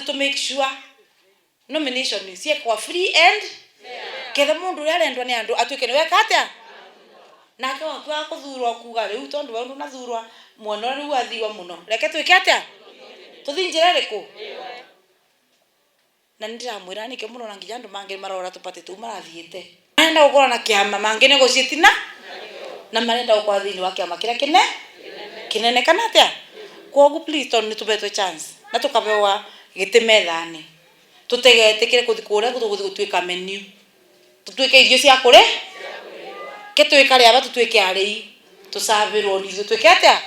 Tubati to make sure nomination ciekwa free and ketha mundu uria arendwa ni andu atuike ni weka atia nake waku wa kuthurwa kuga riu tondu we ndunathurwa mwena uria riu athiwa muno reke twike atia tuthi njira iriku na nindiramwira nikio murona nginya andu mangi marora tupati tuu marathiite marenda gukorwo na kiama mangi negotiate na marenda gukorwo thiini wa kiama kiria kine kinene kana atia. Koguo please, tondu nitubetwe chance na tukabewa giti methani, tutegetikire kuthi kuria tuguthi gutuika menu, tutuike irio cia kuri ke twikare aba, tutuike arei tucabirwo ni ithuĩ twike atia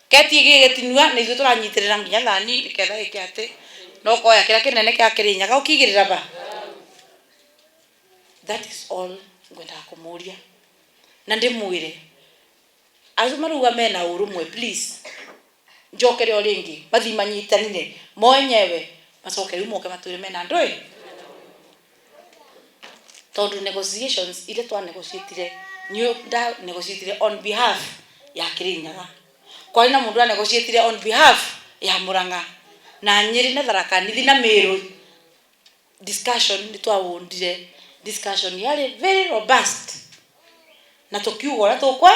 ketie gĩgĩtinua na ithuĩ tũranyitirĩra nginya thani ketha ĩke atĩ no koya kĩrĩa kĩnene kĩa Kĩrĩnyaga ũkigĩrĩra ba. That is all ngwendaga kũmũria na ndĩmwĩre acio maruga mena ũrũmwe, please, njokere o rĩngĩ mathi manyitanire mo enyewe, macoke rĩu moke matwĩre mena andũ ĩ tondu negotiations iria twa negotiatire niyo nda negotiatire on behalf ya Kirinyaga, kwari na mundu wa negotiatire on behalf ya Murang'a na Nyeri na Tharaka Nithi na Meru. Discussion ni twawundire, discussion yari very robust na tukiuga uria tukwe.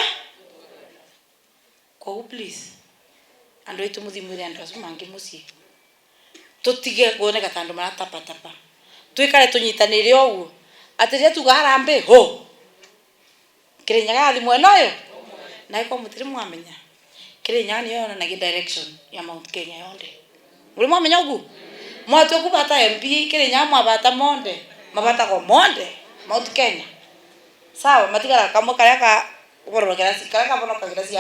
Koguo please, andu aitu, muthi mwire andu acio mangi mucii tutige kuoneka ta andu maratapatapa, twikare tunyitanire uguo ati riria tuga harambee ho Kirinyaga yathi mwena uyu na iko mutiri mwamenya Kirinyaga niyo yonanagia direction ya Mount Kenya yonthe. Muri mwamenya uguo mwatua kubata MP Kirinyaga, mwabata monde mabatagwo monde Mount Kenya, sawa? Matigara kamwe karia ka bororokera karia kabonokagira ciare.